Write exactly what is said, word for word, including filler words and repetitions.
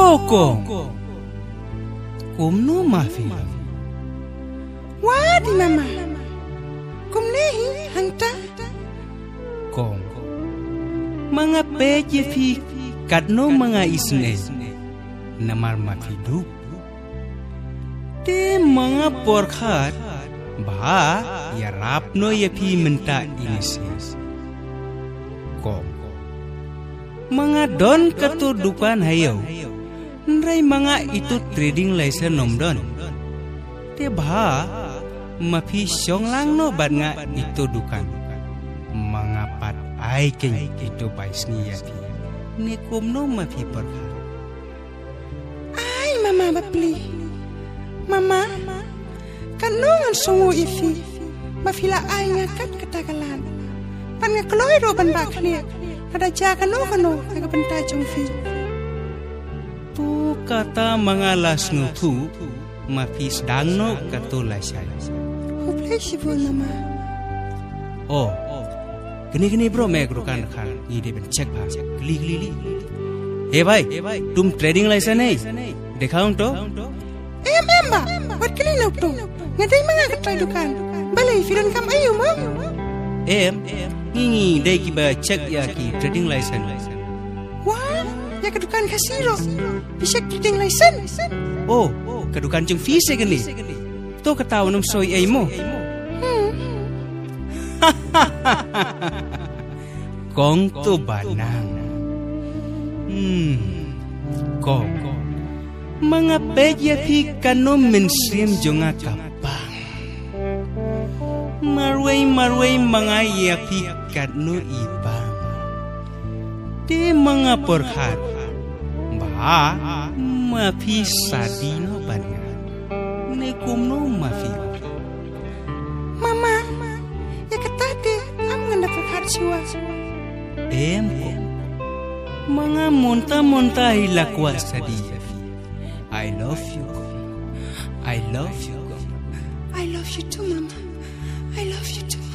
Kong, kumno ma phi long? Wadi mama. Kumne hi hangta. Kong, ma nga peit ïa phi katno ma nga isynei. Namar ma phi duk. Te ma nga pyrkhat ba ïarap noh ïa phi mynta ine sien. Kong, ma nga don kato dukan ha ïew. Hynrei ma nga ito trading license ym don. Te ba ma phi shong lang noh bad nga ito dukan. Ma nga pat ai keiñ ito bai sngi ïa phi. Ne kumno ma phi pyrkhat? Ai mama bapli. Mama, kano ngan sngew ïa phi ba phi la ai nga kat kata ka lad. Pat nga kloi ruh ban bah khlieh lada jia kano kano na ka bynta jong phi. To kata ma nga la sngewthuh, ma phi sdang noh kato lashai. Khublei shibun mama. Oh, kane kane bro, me ka dukan khan ngi dei ban check bha. Kli kli kli. He bhai, tum trading license ne? Dekha hung to? Em em ba, wat kli na to. Nga dei ma nga ka trai dukan. Balei phi donkam aïu mo? Em, ngi ngi dei kiba check ïa ki trading license. Wah, ïa ka dukan Khasi ruh phi check trading license? Oh, ka dukan jong phi se kane. To kata wat nym soi ei mo. Hmm. Kong to ba nang. Hmm. Kong, ma nga peit ïa phi katno mynsiem jong nga ka pang. Marwei marwei ma nga ïa phi katno i pang. Te ma nga pyrkhat ba ma phi shadi noh bad nga. Ne kumno ma phi? Mama, ïa kata te ym ngan da pyrkhat shuwa. Em, ma nga mynta mynta hi la kwah shadi ïa phi. I love you, Kong. I love you, Kong. I love you too, Mama. I love you too.